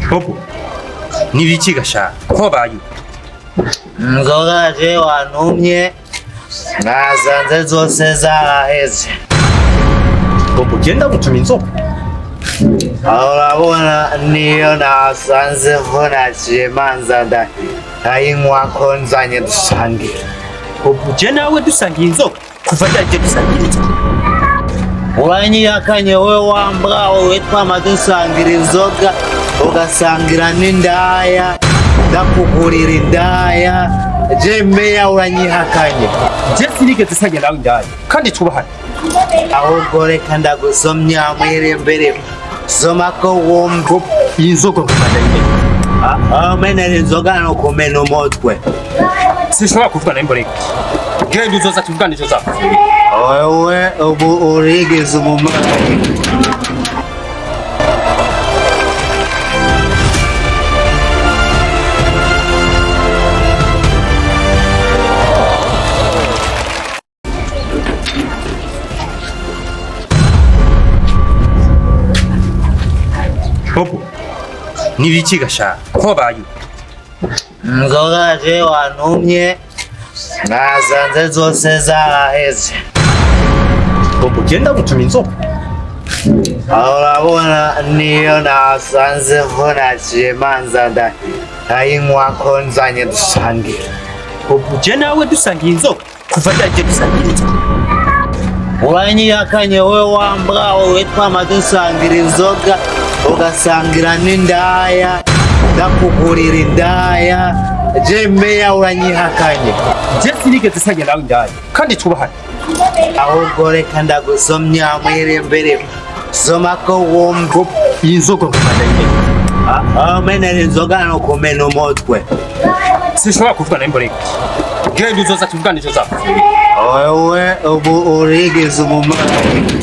Bobo nibiki gasha ko bayo? Inzoga je wantumye nasanze zose zaraheze. Bobo genda gutuma inzoga. Aho urabona niyo nasanze mvunaciye manza ndayinywa ko nzanye dusangira. Bobo je nawe dusangiye inzoga kuva ryaje dusangira inzoga. Uranyihakanye we wambwa witwa dusangira inzoga ugasangira n'indaya, ndakugurira indaya je meya uranyihakanye. Je sinigeze sangira nawe indaya kandi twubahane. Ahubwo reka ndagusomya mwirembere soma ko wumva. Iyi nzoga ngomba ndayimena. Umenera inzoga ni ukumena umutwe. Sinshobora kuvugana n'imboreka. Genda uzoza tuvugane ejo zawe. Wewe ubu urigize umumarayika. Bobo nibiki gasha ko bayo? Inzoga je wantumye nasanze zose zaraheze. Bobo genda gutuma inzoga. Aho urabona niyo nasanze mvunaciye manza ndayinywa ko nzanye dusangira. Bobo je nawe dusangiye inzoga kuva ryaje dusangira inzoga. Uranyihakanye we wambwa witwa dusangira inzoga ugasangira n'indaya, ndakugurira indaya je meya uranyihakanye. Je sinigeze sangira nawe indaya kandi twubahane. Ahubwo reka ndagusomya mwirembere soma ko wumva. Iyi nzoga ngomba ndayimena. Umenera inzoga ni ukumena umutwe. Sinshobora kuvugana n'imboreka. Genda uzoza tuvugane ejo zawe. Wewe ubu urigize umumarayika.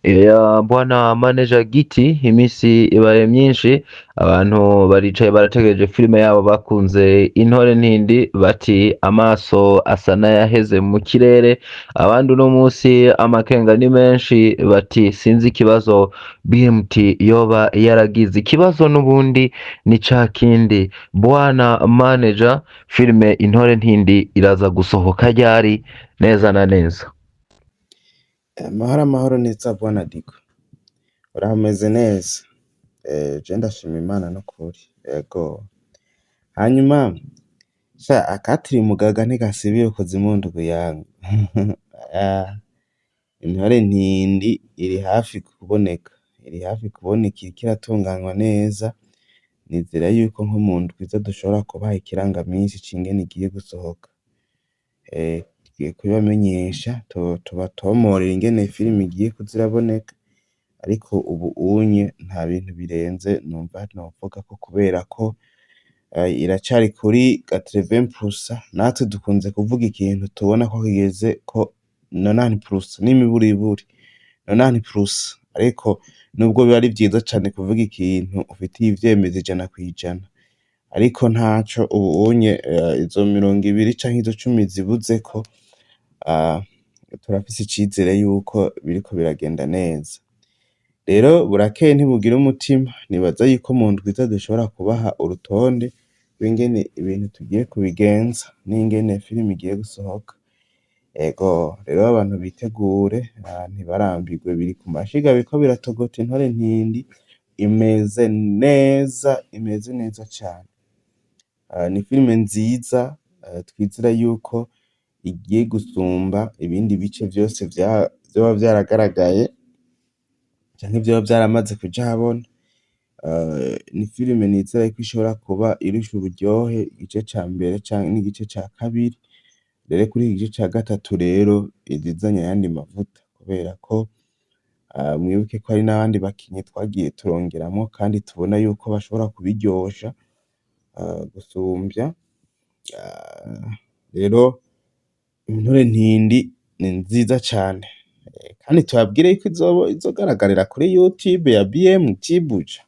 Ya bwana manager Giti, iminsi ibaye myinshi abantu baricaye barategereje filime yabo bakunze Intore Ntindi, bati amaso asa n'ayaheze mu kirere. Abandi uno munsi amakenga ni menshi, bati sinzi ikibazo BMT yoba yaragize. Ikibazo n'ubundi ni ca kindi, bwana manager, filime Intore Ntindi iraza gusohoka ryari neza na neza? Amahoro amahoro neza bwana Digo, urameze neza? Je ndashima Imana nukuri, yego. Hanyuma sha akatiri mugaga ntigasibira ukuzimu ndwi yangu. Intore Ntindi iri hafi kuboneka, iri hafi kuboneka iriko iratunganywa neza, nizera yuko nko mu ndwi iza dushobora kubaha ikirangaminsi c'ingene igiye gusohoka. Tugiye kubibamenyesha tubatomorere ingene filime igiye kuza iraboneka, ariko ubu unye nta bintu birenze numva novugako kubera ko iracari kuri quatre-vingts pourcent, natwe dukunze kuvuga ikintu tubona ko kigeze ko nonante pourcent n'imiburiburi nonante pourcent, ariko nubwo biba ari vyiza cane kuvuga ikintu ufitiye ivyemezo 100%, ariko ntaco ubu unye izo 20 canke izo 10 zibuzeko, turafise icizere yuko biriko biragenda neza. Rero burakeye ntibugira umutima, nibaza yuko mu ndwi iza dushobora kubaha urutonde rw'ingene ibintu tugiye kubigenza n'ingene filime igiye gusohoka. Ego rero abantu bitegure, ntibarambirwe biri ku mashiga biriko biratogota. Intore Ntindi imeze neza, imeze neza cane. Ni filime nziza, twizera yuko igiye gusumba ibindi bice vyose vyoba vyaragaragaye canke vyoba vyaramaze kuja ahabona. Ni filime nizera yuko ishobora kuba irusha uburyohe igice ca mbere canke n'igice ca kabiri. Rero kuri iki gice ca gatatu rero iza izanye ayandi mavuta kubera ko mwibuke ko hari n'abandi bakinyi twagiye turongeramwo kandi tubona yuko bashobora kubiryosha gusumvya. Rero Intore Ntindi ni nziza cane, kandi tubabwire yuko izogaragarira kuri YouTube ya BMT Buja.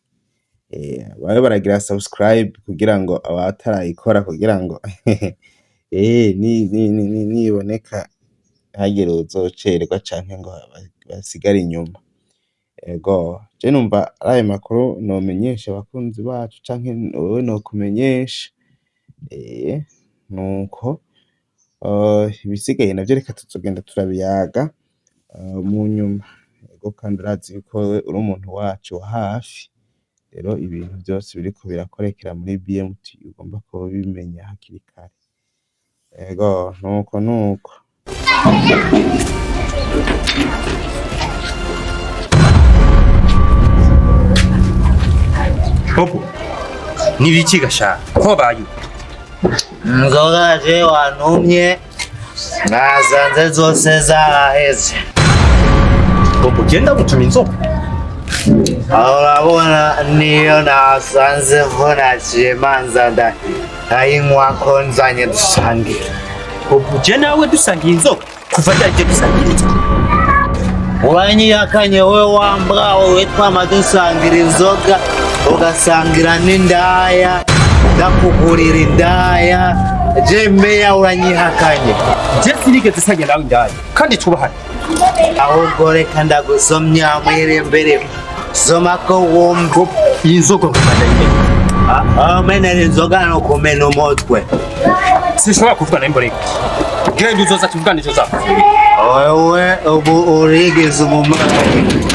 Babe baragira subscribe kugira ngo abatarayikora kugira ngo Niboneka ntihagire uwuzocererwa canke ngo basigare inyuma. Ego je numva ari ayo makuru nomenyesha abakunzi bacu canke wewe nokumenyesha. Nuko ibisigaye navyo reka tuzogenda turabiyaga mu nyuma. Ego kandi urazi yuko wewe uri umuntu wacu wa hafi, rero ibintu vyose biriko birakorekera muri BMT ugomba kuba ubimenya hakiri kare. Ego nuko nuko. Bobo nibiki gasha ko bayo? Inzoga je wantumye nasanze zose zaheze. Bobo genda gutuma inzoga. Aho urabona niyo nasanze mvunaciye manza ndayinywa ko nzanye dusangira. Bobo je nawe dusangiye inzoga kuva ryaje dusangira inzoga. Uranyihakanye we wambwa wowe, twama dusangira inzoga ugasangira n'indaya, ndakugurira indaya. Je meya uranyihakanye. Je sinigeze sangira nawe indaya kandi twubahane. Ahubwo reka ndagusomya mwiri mbere, soma ko wumva. Iyi nzoga ngomba ndayimena. Umenera inzoga ni ukumena umutwe. Sinshobora kuvuga nawe mboreka. Genda uzoza tuvugane ico zapfa. Wewe ubu urigize umumarayika.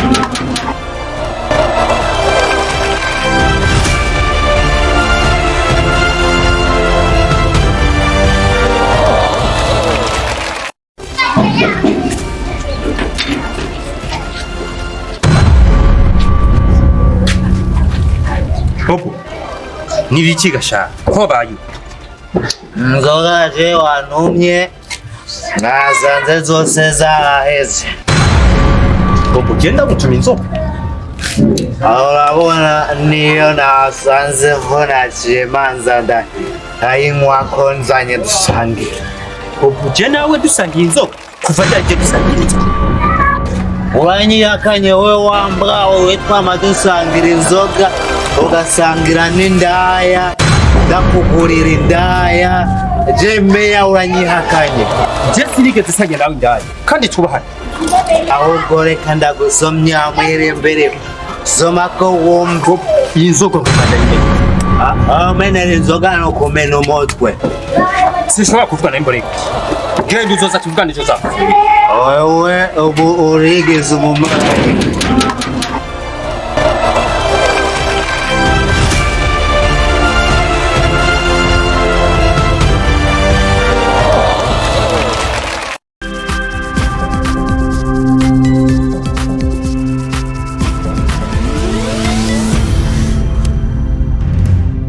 Bobo nibiki gasha ko bayo? Inzoga je wantumye nasanze zose zaheze. Bobo genda gutuma inzoga. Aho urabona niyo nasanze mvunaciye manza ndayinywa ko nzanye dusangira. Bobo je nawe dusangiye inzoga kuva ryaje dusangira inzoga. Uranyihakanye we wambwa wowe, twama dusangira inzoga ugasangira n'indaya, ndakugurira indaya. Je meya uranyihakanye. Je sinigeze sangira nawe indaya kandi twubahane. Ahubwo reka ndagusomya mwiri mbere, soma ko wumva. Iyi nzoga ngomba ndayimena. Umenera inzoga ni ukumena umutwe. Sinshobora kuvuga nawe mboreka. Genda uzoza tuvugane ico zapfa. Wewe ubu urigize umumarayika.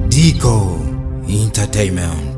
Dico Entertainment.